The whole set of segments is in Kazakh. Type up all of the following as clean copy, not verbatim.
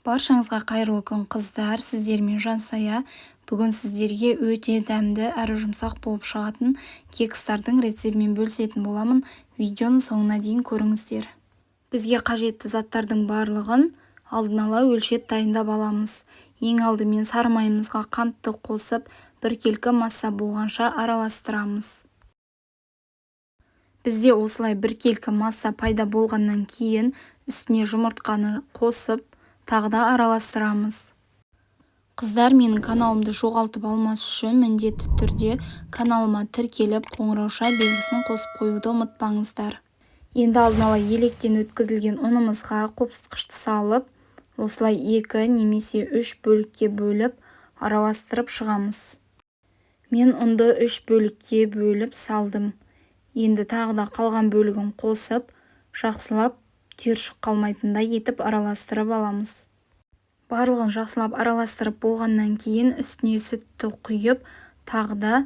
Баршаңызға қайырлы күн, қыздар! Сіздермен Жансая. Бүгін сіздерге өте дәмді әрі жұмсақ болып шығатын кекстардың рецептімен бөлісетін боламын. Видеоны соңына дейін көріңіздер. Бізге қажетті заттардың барлығын алдын ала өлшеп, дайындап аламыз. Ең алдымен сары майымызға қантты қосып, біркелкі масса болғанша араластырамыз. Бізде осылай біркелкі масса пайда болғаннан кейін үстіне жұмыртқаны қосып, тағы да араластырамыз. Қыздар, менің каналымды жоғалтып алмас үшін міндетті түрде каналыма тіркеліп, қоңырауша белгісін қосып қоюды ұмытпаңыздар. Енді алдын ала електен өткізілген ұнымызға қопсытқышты салып, осылай екі немесе үш бөлікке бөліп, араластырып шығамыз. Мен ұнды үш бөлікке бөліп салдым. Енді тағы да қалған бөлігін қосып, жақсылап, түйіршік қалмайтындай етіп араластырып аламыз. Барлығын жақсылап араластырып болғаннан кейін үстіне сүтті құйып, тағы да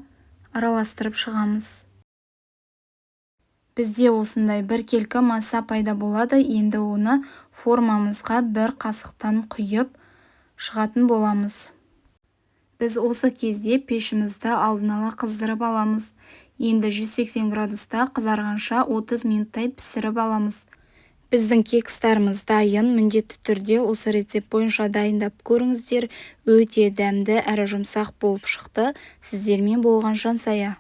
араластырып шығамыз. Бізде осындай біркелкі масса пайда болады. Енді оны формамызға бір қасықтан құйып шығатын боламыз. Біз осы кезде пешімізді алдын ала қыздырып аламыз. Енді 180 градуста қызарғанша 30 минуттай пісіріп аламыз. Біздің кекстарымыз дайын. Міндетті түрде осы рецепт бойынша дайындап көріңіздер. Өте дәмді әрі жұмсақ болып шықты. Сіздермен болған Жансая.